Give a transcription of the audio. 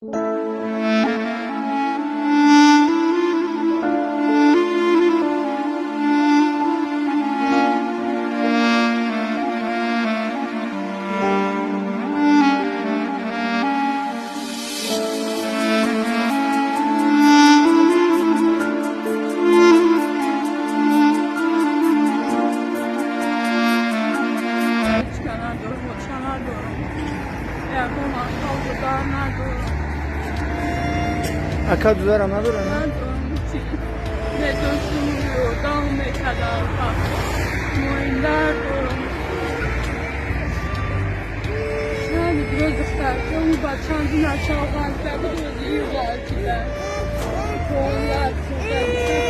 Ҳечка надорам, оча надорам. Ягон ақал надорам. Ака дударам надора, на? Надорам чи. Медоштум, ёрдам мекардам. Моиндар дорам. Шаби дӯз духтарча бачам нача ғалта буд, ғалтида. 15.